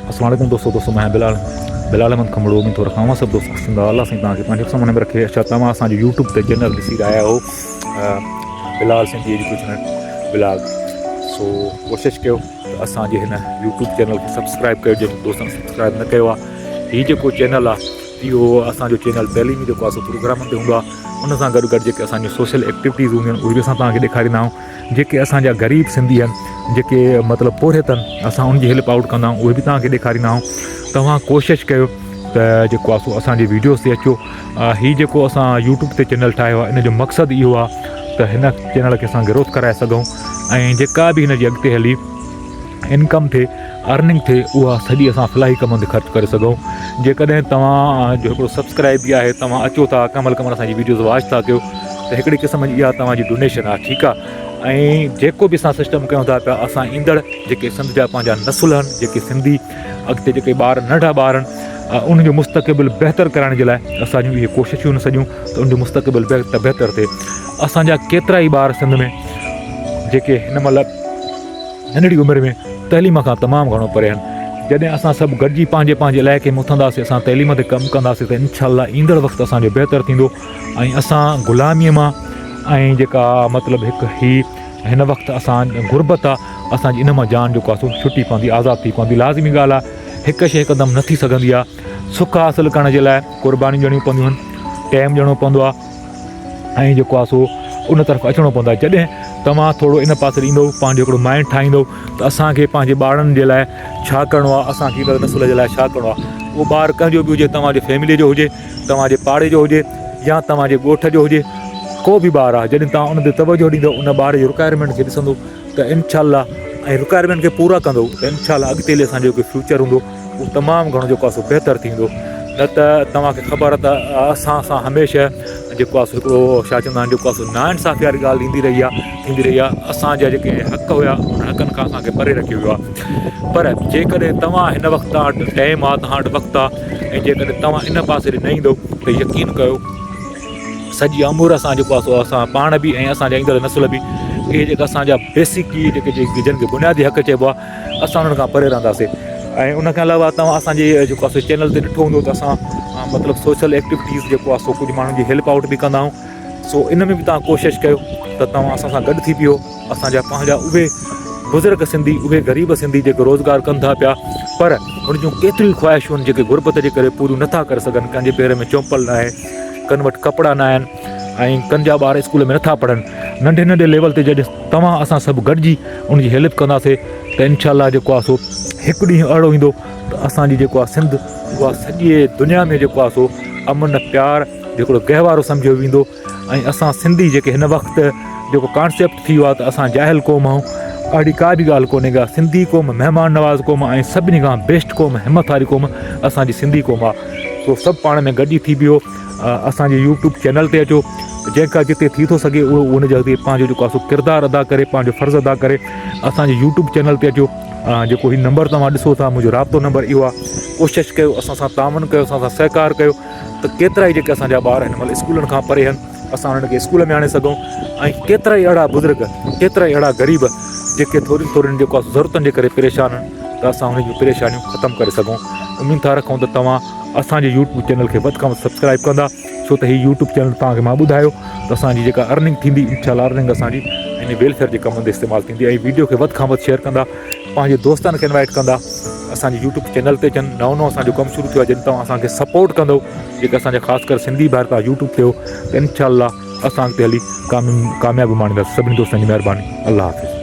السلام عليڪم دوستو دوستو مان بلال بلال احمد کمڙو اميد ٿو رکان اوهان سڀ دوست خوش هوندا الله سائين توهان کي پنهنجي سامهون ۾ رکي اچا توهان اسان جو يوٽيوب تي چينل ڏسي رهيا آهيو بلال سنڌي ايجوڪيشن بلاگ سو ڪوشش ڪيو ته اسان جي هن يوٽيوب چينل کي سبسڪرائب ڪيو جيڪو دوستن سبسڪرائب نه ڪيو آهي هي جيڪو چينل آهي اهو اسان جو چينل تعليمي جيڪو آهي سو پروگرامن تي هوندو آهي ان سان گڏ گڏ جيڪي اسان جون سوشل ايڪٽيوٽيز هونديون آهن اهي به اسان توهان کي ڏيکاريندا آهيون جيڪي اسان جا غريب سنڌي آهن جيڪي مطلب پورهيت آهن اسان ان جي هيلپ آئوٽ ڪندا آهيون اهي به توهان کي ڏيکاريندا آهيون توهان ڪوشش ڪيو ته جيڪو آهي سو اسان جي ويڊيوز تي اچو هي جيڪو اسان يوٽيوب تي چينل ٺاهيو آهي ان جو مقصد اهو آهي ته هن چينل کي اسان گروٿ ڪرائي سگهون ۽ جيڪا به هن جي اڳتي هلي انڪم ٿئي ارننگ ٿئي اها سڄي اسان فلاحي ڪمن تي خرچ ڪري سگهون جيڪڏهن توهان جو هڪڙو سبسڪرائب به آهي توهان اچو ٿا ڪنهن مهل ڪنهن مهل اسان جي ويڊيوز واچ ٿا ڪيو ته هڪڙي قسم جي اها توهان جي ڊونيشن آهي ٺيڪ آهي ۽ جيڪو به اسان سسٽم ڪيون ٿا پيا اسان ايندڙ جيڪي سنڌ جا پنهنجا نسل آهن جيڪي سنڌي اڳتي جيڪي ٻار ننڍا ٻار آهن انهن جو مستقبل بهتر ڪرائڻ جي لاء اسان جون اهي ڪوششون آهن سڄيون ته ان جو مستقبل بهتر ٿئي اسان جا ڪيترا ئي ٻار سنڌ ۾ جيڪي هن مهل ننڍڙي عمر ۾ تعليم کان تمام گهڻو پري آهن. جڏهن اسان سڀ گڏجي پنهنجي پنهنجي علائقي ۾ اٿنداسين اسان تعليم تي ڪم ڪنداسين ته انشاء الله ايندڙ وقت اسان جو بهتر ٿيندو ۽ اسان غلامي مان ۽ جيڪا مطلب هڪ هي هن وقت اسان غربت آ اسان جي ان مان جان جيڪو آ سو ڇٽي پوندي آزاد ٿي پوندي لازمي ڳالهه آ هڪ شي هڪدم نه ٿي سگهندي آ سک حاصل ڪرڻ جي لاء قربانيون ڏيڻيون پونديون آهن ٽائيم ڏيڻو پوندو آ ۽ جيڪو آهي سو ان طرف اچڻو پوندو آهي جڏهن توهان ٿورو ان پاسي ايندو پنهنجو هڪڙو مائنڊ ٺاهيندو ته اسانکي پنهنجي ٻارن جي لاء ڇا ڪرڻو آهي اسانکي ايندڙ نسل جي لاء ڇا ڪرڻو آهي اهو ٻار ڪنهن جو به هجي توهان جي فيملي جو هجي توهان جي پاڙي جو هجي يا توهان جي ڳوٺ جو هجي ڪو به ٻار آهي جڏهن توهان ان تي توجه ڏيندو ان ٻار جي رڪوائرمينٽ کي ڏسندو ته انشاء الله ۽ رڪوائرمينٽ کي پورا ڪندو ته انشاء الله اڳتي هلي اسانجو جيڪو فيوچر هوندو اهو تمام گهڻو جيڪو آهي سو بهتر ٿيندو نه ته توهان کي خبر آهي ته اسان سان هميشه جيڪو آهي سو هڪڙو ڇا چوندا آهن جيڪو آهي سو ناانصافي واري ڳالهه ايندي رهي آهي ٿيندي رهي آهي اسان جا جيڪي حق هيا ان حقن کان اسان کي پري رکيو ويو آهي پر جيڪڏهن توهان هن وقت توهان وٽ ٽائيم آهي توهان وٽ وقت آهي ۽ جيڪڏهن توهان ان پاسي ڏي نه ايندو ته يقين ڪيو سڄي عمر اسان جيڪو آهي سو اسان پاڻ به ۽ اسان جا ايندڙ نسل به اهي جيڪا اسان جا بيسڪ جيڪي جن کي بنيادي حق چئبو آهي اسان انهن کان پري رهنداسين ۽ ان کان علاوه توهان اسان جي جيڪو آهي سو چينل تي ڏٺو هوندو ته اسان مطلب سوشل ايڪٽيوٽيز جيڪو آهي سو ڪجهه ماڻهن جي هيلپ آئوٽ به ڪندا آهيون سو ان ۾ به توهان ڪوشش ڪيو ته توهان اسان سان گڏ ٿي پيو اسان جا پنهنجا اهي بزرگ سنڌي اهي غريب سنڌي جيڪي روزگار ڪن ٿا پيا پر ان جون ڪيتريون خواهشون آهن جيڪي غربت جي ڪري پوريون نٿا ڪري سگهن ڪنهن جي پير ۾ چونپل ناهي ڪن وٽ ڪپڙا ناهن ۽ ڪن جا ٻار اسڪول ۾ نٿا پڙهن ننڍي ننڍي ليول تي جڏهن توهان اسان سڀ گڏجي ان جي هيلپ ڪنداسي ته انشاء الله جيڪو آهي سو هڪ ڏينهن اهڙو ايندو ته اسان جي جيڪو آهي سنڌ اها سڄي دنيا ۾ جيڪو آهي سو امن پيار جيڪو گهوارو سمجهيو ويندو ۽ اسان سنڌي جيڪي هن وقت جيڪو ڪانسيپٽ ٿي ويو آهي ته اسان جاهل قوم آهيون اهڙي ڪا به ڳالهه ڪونهي ڪا سنڌي قوم مهمان نواز قوم ۽ سڀني کان بيسٽ قوم همت واري قوم اسان جي سنڌي قوم آهي سو سڀ پاڻ ۾ گڏجي ٿي بيهو اسان جي يوٽيوب چينل تي اچو جنهن کان جتي ٿي ٿو سگهي اهو ان جي پنهنجو جيڪو آهي سو ڪردار ادا ڪري پنهنجو فرض ادا ڪري اسان جي يوٽيوب چينل تي اچو جيڪو هي نمبر توهان ڏسو ٿا منهنجو رابطو نمبر اهو آهي ڪوشش ڪيو اسان سان تعاون ڪيو اسان سان سهڪار ڪيو ته ڪيترا ئي جيڪي اسان جا ٻار هن مهل اسڪولن کان پري آهن اسان انهن کي اسڪول ۾ آڻي سگهون ۽ ڪيترا ئي اهڙا بزرگ ڪيترا ئي اهڙا غريب جيڪي ٿورين ٿورين جيڪو ضرورتن جي ڪري پريشان آهن ته اسان انهن جون پريشانيون ختم ڪري سگهون اميد ٿا رکون ته توهان اسان جي يوٽيوب چينل کي وڌ کان وڌ سبسڪرائب ڪندا ڇو ته هي يوٽيوب چينل توهان کي مان ٻڌايو ته اسان جي جيڪا ارننگ ٿيندي انشاء الله ارننگ اسان جي ان ويلفيئر جي ڪمن تي استعمال ٿيندي ۽ ويڊيو کي وڌ کان وڌ شيئر ڪندا پنهنجي دوستن کي انوائٽ ڪندا اسان جي يوٽيوب چينل تي اچن نئون نئون اسان جو ڪم شروع ٿيو آهي جن توهان اسان کي سپورٽ ڪندو جيڪي اسان جا خاص ڪري سنڌي ڀائر توهان يوٽيوب تي هو ته انشاء الله اسان اڳتي هلي ڪاميابي ماڻينداسين سڀني دوستن جي مهرباني الله حافظ.